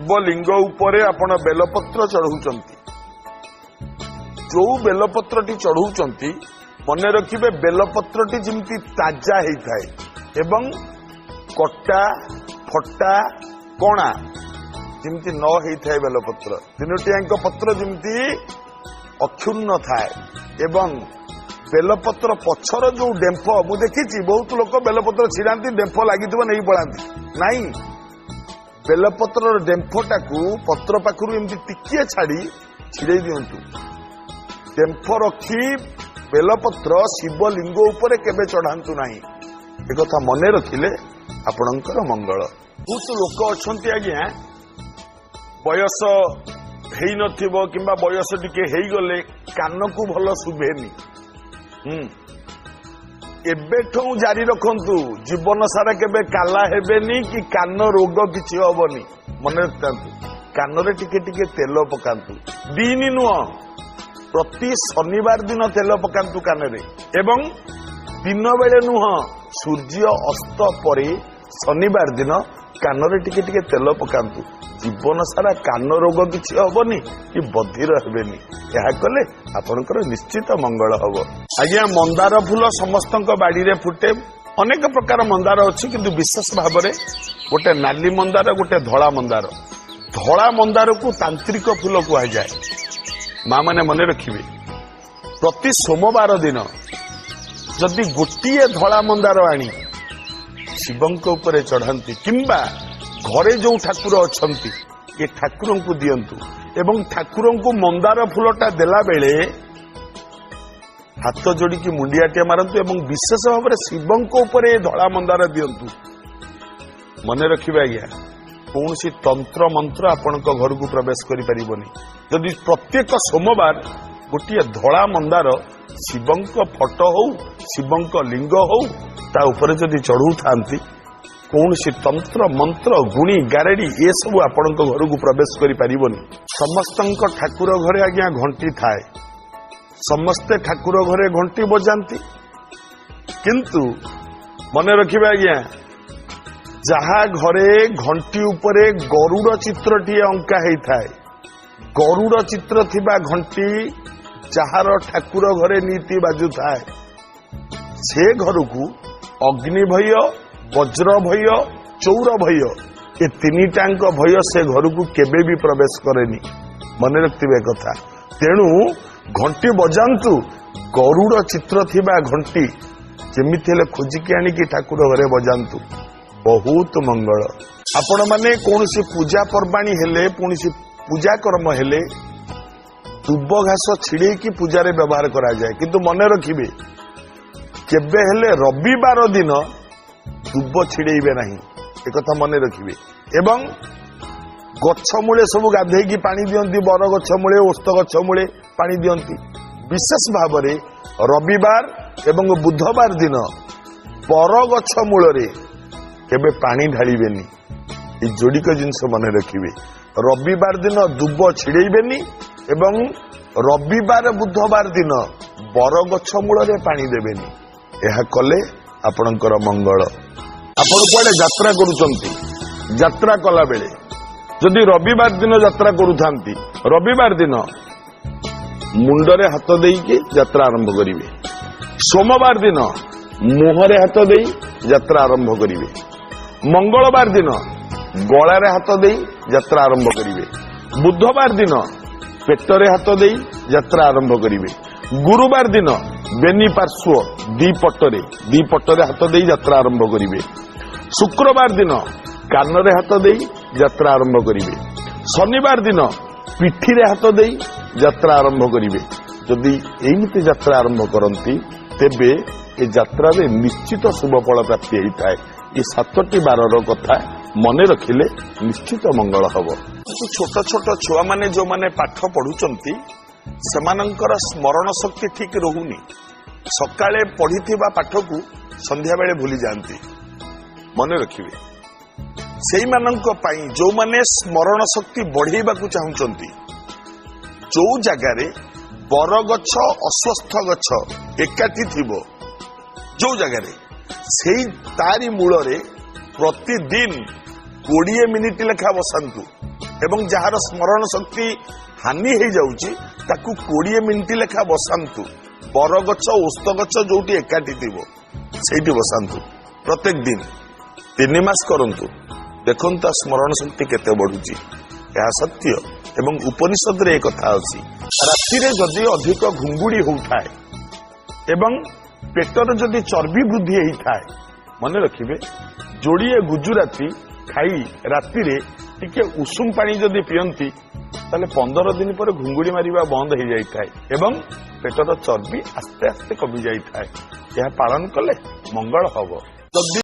ଶିବଲିଙ୍ଗ ଉପରେ ଆପଣ ବେଲପତ୍ର ଚଢଉଛନ୍ତି, ଯୋଉ ବେଲପତ୍ରଟି ଚଢଉଛନ୍ତି, ମନେ ରଖିବେ ବେଲପତ୍ରଟି ଯେମିତି ତାଜା ହେଇଥାଏ ଏବଂ କଟା ଫଟା କଣା ଯେମିତି ନ ହେଇଥାଏ। ବେଲପତ୍ର ତିନୋଟିଆଙ୍କ ପତ୍ର ଯେମିତି ଅକ୍ଷୁଣ୍ଣ ଥାଏ ଏବଂ ବେଲପତ୍ର ପଛର ଯୋଉ ଡେମ୍ଫ, ମୁଁ ଦେଖିଛି ବହୁତ ଲୋକ ବେଲପତ୍ର ଛିଡାନ୍ତି, ଡେମ୍ଫ ଲାଗିଥିବ, ନେଇ ପଳାନ୍ତି। ନାଇଁ, ବେଲପତ୍ରର ଡେମ୍ଫଟାକୁ ପତ୍ର ପାଖରୁ ଏମିତି ଟିକିଏ ଛାଡି ଛିଡେଇ ଦିଅନ୍ତୁ। ଡେମ୍ଫ ରଖି ବେଲପତ୍ର ଶିବଲିଙ୍ଗ ଉପରେ କେବେ ଚଢାନ୍ତୁ ନାହିଁ। ଏକଥା ମନେ ରଖିଲେ ଆପଣଙ୍କର ମଙ୍ଗଳ। ବହୁତ ଲୋକ ଅଛନ୍ତି ଆଜ୍ଞା, ବୟସ ହେଇନଥିବ କିମ୍ବା ବୟସ ଟିକେ ହେଇଗଲେ କାନକୁ ଭଲ ଶୁଭେନି। ଏବେଠୁ ଜାରି ରଖନ୍ତୁ, ଜୀବନ ସାରା କେବେ କାଲା ହେବେନି କି କାନ ରୋଗ କିଛି ହବନି। ମନେ ରଖିଥାନ୍ତୁ, କାନରେ ଟିକେ ଟିକେ ତେଲ ପକାନ୍ତୁ। ଦିନି ନୁହଁ, ପ୍ରତି ଶନିବାର ଦିନ ତେଲ ପକାନ୍ତୁ କାନରେ, ଏବଂ ଦିନ ବେଳେ ନୁହଁ, ସୂର୍ଯ୍ୟ ଅସ୍ତ ପରେ ଶନିବାର ଦିନ କାନରେ ଟିକେ ଟିକେ ତେଲ ପକାନ୍ତୁ। ଜୀବନ ସାରା କାନ ରୋଗ କିଛି ହବନି କି ବଧିର ହେବେନି। ଏହା କଲେ ଆପଣଙ୍କର ନିଶ୍ଚିତ ମଙ୍ଗଳ ହବ ଆଜ୍ଞା। ମନ୍ଦାର ଫୁଲ ସମସ୍ତଙ୍କ ବାଡିରେ ଫୁଟେ। ଅନେକ ପ୍ରକାର ମନ୍ଦାର ଅଛି, କିନ୍ତୁ ବିଶେଷ ଭାବରେ ଗୋଟେ ନାଲି ମନ୍ଦାର, ଗୋଟେ ଧଳା ମନ୍ଦାର। ଧଳା ମନ୍ଦାରକୁ ତାନ୍ତ୍ରିକ ଫୁଲ କୁହାଯାଏ। ମା ମାନେ ମନେ ରଖିବେ, ପ୍ରତି ସୋମବାର ଦିନ ଯଦି ଗୋଟିଏ ଧଳା ମନ୍ଦାର ଆଣି ଶିବଙ୍କ ଉପରେ ଚଢାନ୍ତି କିମ୍ବା ଘରେ ଯୋଉ ଠାକୁର ଅଛନ୍ତି ଏ ଠାକୁରଙ୍କୁ ଦିଅନ୍ତୁ, ଏବଂ ଠାକୁରଙ୍କୁ ମନ୍ଦାର ଫୁଲଟା ଦେଲା ବେଳେ ହାତ ଯୋଡ଼ିକି ମୁଣ୍ଡିଆଟିଏ ମାରନ୍ତୁ ଏବଂ ବିଶେଷ ଭାବରେ ଶିବଙ୍କ ଉପରେ ଏ ଧଳା ମନ୍ଦାର ଦିଅନ୍ତୁ। ମନେ ରଖିବେ ଆଜ୍ଞା, କୌଣସି ତନ୍ତ୍ର ମନ୍ତ୍ର ଆପଣଙ୍କ ଘରକୁ ପ୍ରବେଶ କରିପାରିବନି ଯଦି ପ୍ରତ୍ୟେକ ସୋମବାର ଗୋଟିଏ ଧଳା ମନ୍ଦାର ଶିବଙ୍କ ଫଟୋ ହଉ, ଶିବଙ୍କ ଲିଙ୍ଗ ହଉ, ତା ଉପରେ ଯଦି ଚଢଉଥାନ୍ତି, କୌଣସି ତନ୍ତ୍ର ମନ୍ତ୍ର, ଗୁଣି ଗାରେଡି ଏସବୁ ଆପଣଙ୍କ ଘରକୁ ପ୍ରବେଶ କରିପାରିବନି। ସମସ୍ତଙ୍କ ଠାକୁର ଘରେ ଆଜ୍ଞା ଘଣ୍ଟି ଥାଏ, ସମସ୍ତେ ଠାକୁର ଘରେ ଘଣ୍ଟି ବଜାନ୍ତି। କିନ୍ତୁ ମନେ ରଖିବେ ଆଜ୍ଞା, ଯାହା ଘରେ ଘଣ୍ଟି ଉପରେ ଗରୁଡ଼ ଚିତ୍ରଟିଏ ଅଙ୍କା ହେଇଥାଏ, ଗରୁଡ଼ ଚିତ୍ର ଥିବା ଘଣ୍ଟି ଯାହାର ଠାକୁର ଘରେ ନୀତି ବାଜୁଥାଏ, ସେ ଘରକୁ ଅଗ୍ନି ଭୟ, ବଜ୍ର ଭୟ, ଚୌର ଭୟ, ଏ ତିନିଟାଙ୍କ ଭୟ ସେ ଘରକୁ କେବେ ବି ପ୍ରବେଶ କରେନି। ମନେ ରଖିଥିବେ କଥା। ତେଣୁ ଘଣ୍ଟି ବଜାନ୍ତୁ, ଗରୁଡ଼ ଚିତ୍ର ଥିବା ଘଣ୍ଟି ଯେମିତି ହେଲେ ଖୋଜିକି ଆଣିକି ଠାକୁର ଘରେ ବଜାନ୍ତୁ, ବହୁତ ମଙ୍ଗଳ। ଆପଣମାନେ କୌଣସି ପୂଜା ପର୍ବାଣୀ ହେଲେ, କୌଣସି ପୂଜା କର୍ମ ହେଲେ ଦୁବ ଘାସ ଛିଡେଇକି ପୂଜାରେ ବ୍ୟବହାର କରାଯାଏ। କିନ୍ତୁ ମନେ ରଖିବେ, କେବେ ହେଲେ ରବିବାର ଦିନ ଦୁବ ଛିଡେଇବେ ନାହିଁ, ଏକଥା ମନେ ରଖିବେ। ଏବଂ ଗଛ ମୂଳେ ସବୁ ଗାଧେଇକି ପାଣି ଦିଅନ୍ତି, ବର ଗଛ ମୂଳେ, ଓସ୍ତ ଗଛ ମୂଳେ ପାଣି ଦିଅନ୍ତି। ବିଶେଷ ଭାବରେ ରବିବାର ଏବଂ ବୁଧବାର ଦିନ ବରଗଛ ମୂଳରେ କେବେ ପାଣି ଢାଳିବେନି। ଏଇ ଯୋଡ଼ିକ ଜିନିଷ ମନେ ରଖିବେ। ରବିବାର ଦିନ ଦୁବ ଛିଡେଇବେନି ଏବଂ ରବିବାର ବୁଧବାର ଦିନ ବରଗଛ ମୂଳରେ ପାଣି ଦେବେନି। ଏହା କଲେ ଆପଣଙ୍କର ମଙ୍ଗଳ। ଆପଣ କୁଆଡେ ଯାତ୍ରା କରୁଛନ୍ତି, ଯାତ୍ରା କଲା ବେଳେ ଯଦି ରବିବାର ଦିନ ଯାତ୍ରା କରୁଥାନ୍ତି, ରବିବାର ଦିନ ମୁଣ୍ଡରେ ହାତ ଦେଇକି ଯାତ୍ରା ଆରମ୍ଭ କରିବେ। ସୋମବାର ଦିନ ମୁହଁରେ ହାତ ଦେଇ ଯାତ୍ରା ଆରମ୍ଭ କରିବେ। ମଙ୍ଗଳବାର ଦିନ ଗଳାରେ ହାତ ଦେଇ ଯାତ୍ରା ଆରମ୍ଭ କରିବେ। ବୁଧବାର ଦିନ ପେଟରେ ହାତ ଦେଇ ଯାତ୍ରା ଆରମ୍ଭ କରିବେ। ଗୁରୁବାର ଦିନ ବେନି ପାର୍ଶ୍ୱ ଦି ପଟରେ ହାତ ଦେଇ ଯାତ୍ରା ଆରମ୍ଭ କରିବେ। ଶୁକ୍ରବାର ଦିନ କାନରେ ହାତ ଦେଇ ଯାତ୍ରା ଆରମ୍ଭ କରିବେ। ଶନିବାର ଦିନ ପିଠିରେ ହାତ ଦେଇ ଯାତ୍ରା ଆରମ୍ଭ କରିବେ। ଯଦି ଏମିତି ଯାତ୍ରା ଆରମ୍ଭ କରନ୍ତି, ତେବେ ଏ ଯାତ୍ରାରେ ନିଶ୍ଚିତ ଶୁଭ ଫଳ ପ୍ରାପ୍ତି ହେଇଥାଏ। ଏ 7ଟି ବାରର କଥା ମନେ ରଖିଲେ ନିଶ୍ଚିତ ମଙ୍ଗଳ ହବ। ଛୋଟ ଛୋଟ ଛୁଆମାନେ ଯୋଉମାନେ ପାଠ ପଢୁଛନ୍ତି, ସେମାନଙ୍କର ସ୍ମରଣ ଶକ୍ତି ଠିକ ରହୁନି। ସକାଳେ ପଢିଥିବା ପାଠକୁ ସନ୍ଧ୍ୟାବେଳେ ଭୁଲି ଯାଆନ୍ତି। ମନେ ରଖିବେ, ସେଇମାନଙ୍କ ପାଇଁ ଯୋଉମାନେ ସ୍ମରଣ ଶକ୍ତି ବଢେଇବାକୁ ଚାହୁଁଛନ୍ତି, ଯୋଉ ଜାଗାରେ ବରଗଛ ଅଶ୍ୱତ୍ଥ ଗଛ ଏକାଠି ଥିବ, ଯୋଉ ଜାଗାରେ, ସେଇ ତାରି ମୂଳରେ ପ୍ରତିଦିନ 20 ମିନିଟ ଲେଖା ବସାନ୍ତୁ। ଏବଂ ଯାହାର ସ୍ମରଣ ଶକ୍ତି ହାନି ହେଇଯାଉଛି ତାକୁ 20 ମିନିଟ ଲେଖା ବସାନ୍ତୁ। ବରଗଛ, ଓସ୍ତ ଗଛ ଯୋଉଠି ଏକାଠି ଥିବ ସେଇଠି ବସାନ୍ତୁ। ପ୍ରତ୍ୟେକ ଦିନ 3 ମାସ କରନ୍ତୁ, ଦେଖନ୍ତୁ ତା ସ୍ମରଣ ଶକ୍ତି କେତେ ବଢୁଛି। ଏହା ସତ୍ୟ ଏବଂ ଉପନିଷଦରେ ଏ କଥା ଅଛି। ରାତିରେ ଯଦି ଅଧିକ ଘୁଙ୍ଗୁଡି ହଉଥାଏ ଏବଂ ପେଟର ଯଦି ଚର୍ବି ବୃଦ୍ଧି ହେଇଥାଏ, ମନେ ରଖିବେ, ଯୋଡ଼ିଏ ଗୁଜୁରାତି ଖାଇ ରାତିରେ ଟିକେ ଉଷୁମ ପାଣି ଯଦି ପିଅନ୍ତି, ତାହେଲେ 15 ଦିନ ପରେ ଘୁଙ୍ଗୁଡି ମାରିବା ବନ୍ଦ ହେଇଯାଇଥାଏ ଏବଂ ପେଟର ଚର୍ବି ଆସ୍ତେ ଆସ୍ତେ କମି ଯାଇଥାଏ। ଏହା ପାଳନ କଲେ ମଙ୍ଗଳ ହବ। ଯଦି